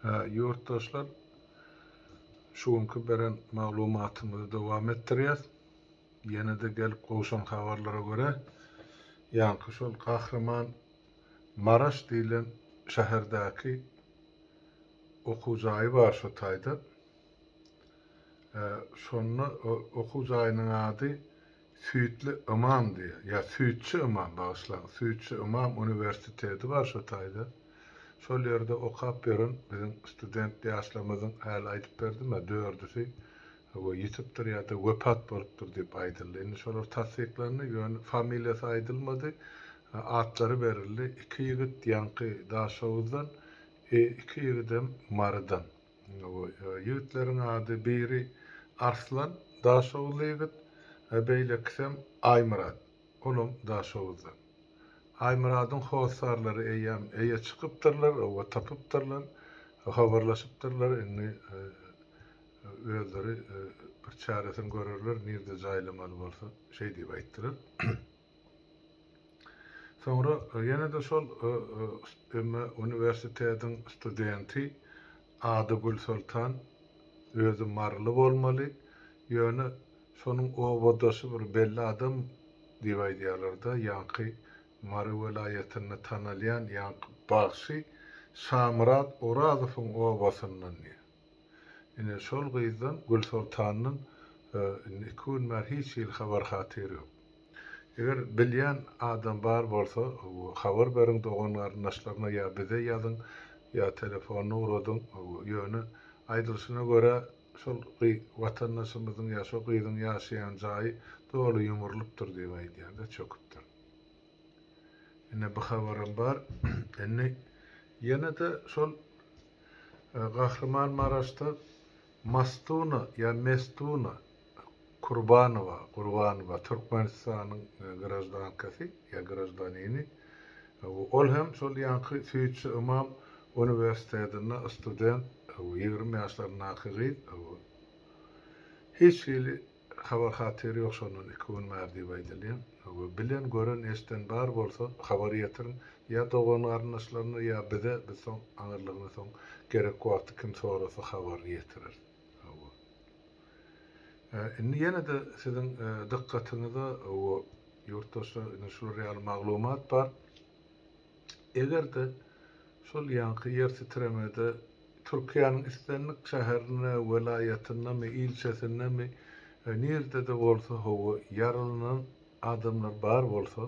Ýurtdaşlar, şu günki beren maglumatymyzy dowam etdirýäs. Ýene-de gelip gowşan habarlara görä, ýaňky şol Gahryman Maraş diýlen şäherdäki okuw jaýy bar şo taýda. Şonda okuw jaýynyň ady Süýtli ymam diýýär. Ýa Süýtçi ymam, bagyşlaň, Süýtçi ymam uniwersiteti bar şo taýda. Şol ýerde okap ýören biziň student ýaşlarymyzyň häli aýdyp berdim-ä, dördüsi we ýitipdir ýa-da wepat bolupdyr diýip aýdyldy. Indi şolar tassyklandy, ýöne familiýasy aýdylmady, atlary berildi. Iki ýigit ýaňky Daşoguzdan, iki ýigidem Marydan. Ýigitleriň ady biri Arslan, Daşoguzly ýigit, beýlekisem Aýmyrat, olam Daşoguzdan. Aýmyradyň hossarlary eýýäm eýe çykypdyrlar, oba tapypdyrlar, habarlaşypdyrlar, indi özleri bir çäresini görerler, nirde jaýlamaly bolsa, şeý diýip aýtdylar. Soňra ýene-de şol emme uniwersitetiň studenti ady Gülsoltan, özi maryly bolmaly, ýöne şonuň obadaşy bir belli adam diýip aýdýarlar-da, ýaňky Mary welaýatynda tanalýan ýaňky bagşy Şamyrat Orazowyň obasyndan diýýär. Ine, şol gyzdan, Gülsoltandan indi iki gün bäri hiç hili habar-hatyr ýok. Eger bilýän adam bar bolsa, habar beriň dogan-garyndaşlaryna ýa bize ýazyň, ýa telefonyny ugradyň. Ýöne aýdylyşyna görä, şol watandaşymyzyň ýa şo gyzyň ýaşaýan jaýy doly ýumrulypdyr diýip aýdýar-da, çöküpdir. Ine, bu habaram bar. Indi ýene-de şol Gahrymanmaraşda Mastuna ýa Mestuna Kurbanowa, Gurbanowa, Türkmenistanyň graždankasy ýa graždanini. Ol hem şol ýaňky Süýtçi ymam uniwersitetinde student, 20 ýaşlaryndaky gyz. Hiç hili habar-hatyr ýok şondan iki gün bäri diýip aýdylýar. Bilen, gören, eşiden bar bolsa habar ýetiriň. Ýa dogan-garyndaşlaryna, ýa bize, biz soň aňyrlygyna soň gerek wagty kim sorasa habaryny ýetireris. Hawa. Indi ýene-de siziň dykgatyňyza ýurtdaşlar indi şular ýaly maglumat bar. Eger-de şol ýaňky ýer titremede Türkiýäniň islendik şäherinde, welaýatyndamy, ilçesindemi, nirdede bolsa hawa ýaralanan adamlar bar bolsa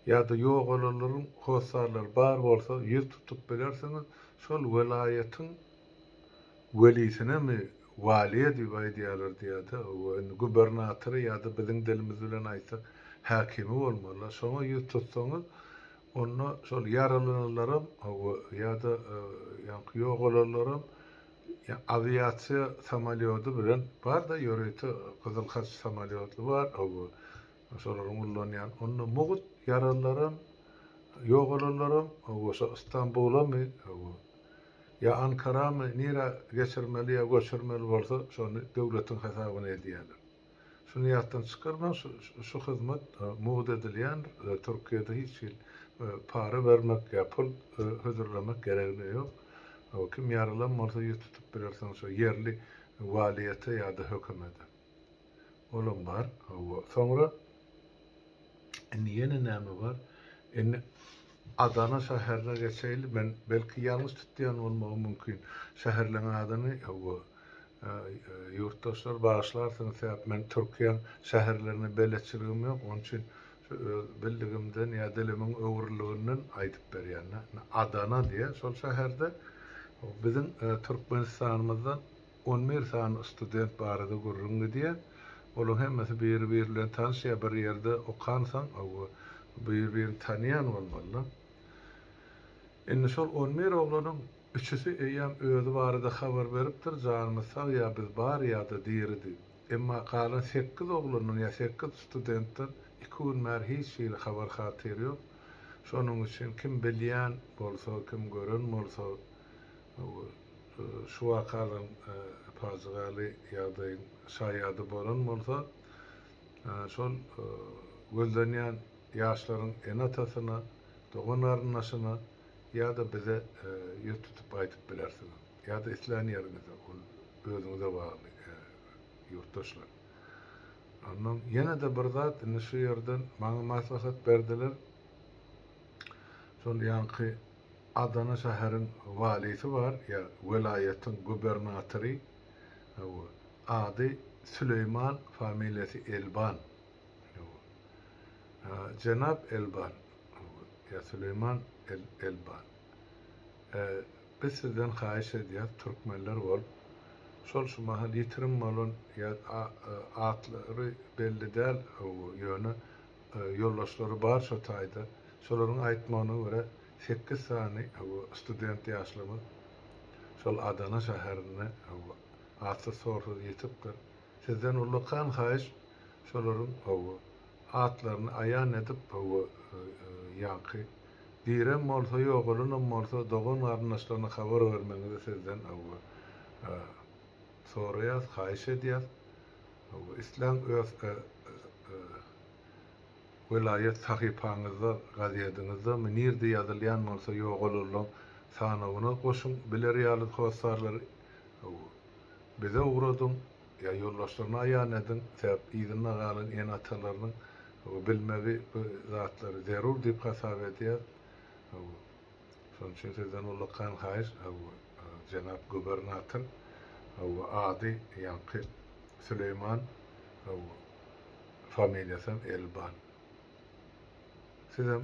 ýa-da ýogalanlaryň hossarlary bar bolsa ýüz tutup bilersiňiz şol welaýatyň welisinemi waliýe diýip aýdýarlar diýýärde, indi gubernatory ýa-da biziň dilimiz bilen aýtsak häkimi bolmaly. Şoňa ýüz tutsaňyz, onda şol ýaralananlaram ýa-da ýaňky ýogalanlaram awiasiýa samolýody bilen bar-da ýörite Gyzyl Haç samolýotly bar, şolaryň ullanýan. Onda mugt ýaralylaram, ýogalanlaram şo Stambulamy Ýa Ankaramy nirä geçirmeli ýa göçürmeli bolsa şony döwletiň hasabyna edýärler. Şuny ýatdan çykarmaň şu hyzmat mugt edilýändir. Türkiýede hiç hili para bermek ýa pul hödürlemek geregine ýok. Kim ýaralan bolsa ýüz tutup bilersiň şo ýerli waliýete ýa-da hökümete. Olam bar. Soňra Indi ýene näme bar? Indi Adana şäherine geçeýli. Men belki ýalňyş tutýan bolmagym mümkin. Şäherleň adyny hawa ýurtdaşlar bagyşlarsyňyz sebäp men Türkiýäň şäherlerine beletçiligim ýok. Onuň üçin şu öz bildigimden ýa dilimiň öwrüliginden aýdyp berýän. Adana diýýär şol şäherde biziň Türkmenistanymyzdan 11 sany student barada gürrüň gidýär. Olaryň hemmesi biri-biri bilen tanyş ýa bir ýerde okansoň, hawa, bir-birini tanýan bolmalylar. Indi şol 11 oglanyň üçüsi eýýäm özi barada habar beripdir, janymyz sag ýa biz bar ýa-da diri diýip. Emma galan sekiz oglandan ýa sekiz studentden iki gün bäri hiç hili habar-hatyr ýok. Şonuň üçin kim bilýän bolsa, kim gören bolsa, hawa, şu wakalaryň pajygaly ýagdaýyň şaýady bolan bolsa, şol gözlenýän ýaşlaryň ene-atasyna, dogan-garyndaşyna ýa-da bize ýüz tutup aýdyp bilersiňiz. Ýa-da islän ýeriňizde, ol özüňize bagly, ýurtdaşlar. Ondan ýene-de bir zat, indi şu ýerden maňa maslahat berdiler. Şol ýaňky Adana şäheriň walisi bar, ýa welaýatyň gubernatory, hawa, ady Süleýman, familiýasy Elban. Hawa. Jenap Elban, hawa, ýa Süleýman El Elban. Biz sizden haýyş edýäs, türkmenler bolup, şol şu mahal ýitirim bolan ýa atlary belli däl, hawa, ýöne ýoldaşlary bar şo taýda. Şolaryň aýtmagyna görä, sekiz sany student ýaşlarymyz şol Adana şäherinde atsyz-sorsuz ýitipdir. Sizden ullakan haýyş, şolaryň atlaryny aýan edip, ýaňky direm bolsa, ýogalanam bolsa dogan-garyndaşlaryna habar bermegiňizi sizden soraýas, haýyş edýäs. Isläň öz welaýat sahypaňyzda, gazediňizdemi, nirde ýazylýan bolsa ýogalanlaň sanawyna goşuň, biler ýaly hossarlary bize ugradyň ýa ýoldaşlaryna aýan ediň, sebäp yzynda galan ene-atalarynyň bilmegi bu zatlary zerur diýip hasap edýäs. Şonuň üçin sizden ullakan haýyş, jenap gubernator, ady ýaňky Süleýman, familiýasam Elban. Sizem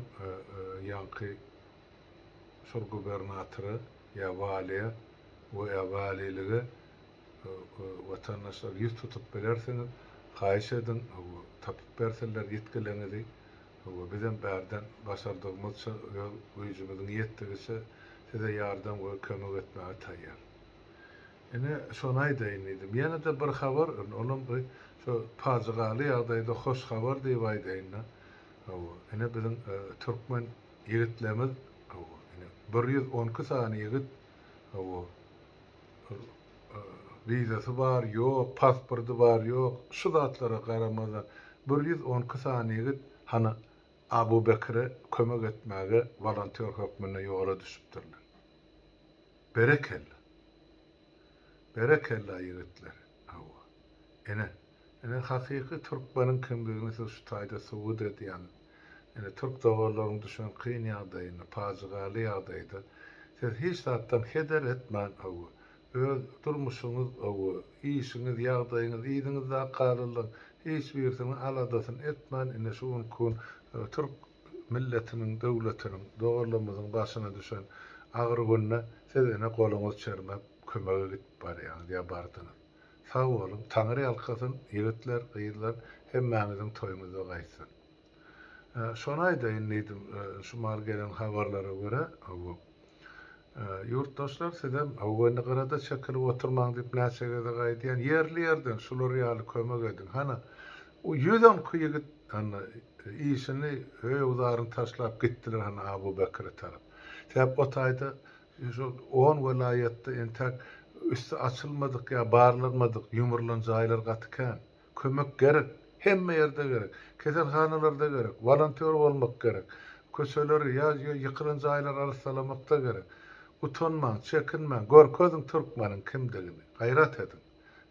ýaňky şol gubernatora ýa waliýa we ýa walilige watandaşlar ýüz tutup bilersiňiz. Haýyş ediň, tapyp bersinler ýitgileňizi. Hawa, bizem bärden başardygymyzça, öz güýjümiziň ýetdigiçe size ýardam we kömek etmäge taýýar. Ine, şony aýdaýyn diýdim. Ýene-de bir habar, olam bir şo pajygaly ýagdaýda hoş habar diýip aýdaýyn-da. Hawa, ine biziň türkmen ýigitlerimiz, hawa, ine, 112 sany ýigit, hawa, wizasy bar, ýok, pasporty bar, ýok, şu zatlara garamazdan, 112 sany ýigit hany Abu Bekire kömek etmäge wolontýor hökmünde ýola düşüpdirler. Berekella! Berekella ýigitler! Hawa. Ine, ine hakyky türkmeniň kimdigini siz şu taýda subut edýäňiz. Ine türk doganlaryň düşen kyn ýagdaýynda, pajygaly ýagdaýda siz hiç zatdan heder etmän, hawa, öz durmuşyňyz, hawa, işiňiz, ýagdaýyňyz, yzyňyzdaky galanlaryň hiç birisiniň aladasyny etmän, ine şu günki gün türk milletiniň, döwletiniň, doganlarymyzyň başyna düşen agyr günde siz ine goluňyz çermäp kömege gidip barýaňyz ýa bardyňyz. Sag boluň, Taňry ýalkasyn, ýigitler, gyzlar, hemmäňiziň toýuňyzda gaýtsyn. Şony aýdaýyn diýdim, şu mahal gelen habarlara görä, hawa. Ýurtdaşlar sizem, hawa indi gyrada çekilip oturmaň diýip näçe gezek aýdýan, ýerli-ýerden şular ýaly kömek ediň. Hany, 112 ýigit hany işini, öý-öwzaryny taşlap gitdiler hany Abu Bekre tarap. Sebäp o taýda şol on welaýatda entäk üsti açylmadyk ýa barlanmadyk, ýumrulan jaýlar gaty kän. Kömek gerek. Hemme ýerde gerek. Keselhanalarda gerek. Wolontýor bolmak gerek. Köçeleri ýa ýykylan jaýlary arassalamakda gerek. Utanmaň, çekinmäň, görkeziň türkmeniň kimdigini. Gaýrat ediň.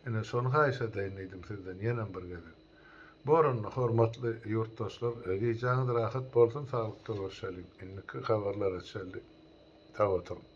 Ine, şony haýyş edeýin diýdim sizden ýenem bir gezek. Bor onda, hormatly ýurtdaşlar, gijäňiz rahat bolsun, saglykda görşeliň. Indiki habarlara çenli sag oturyň.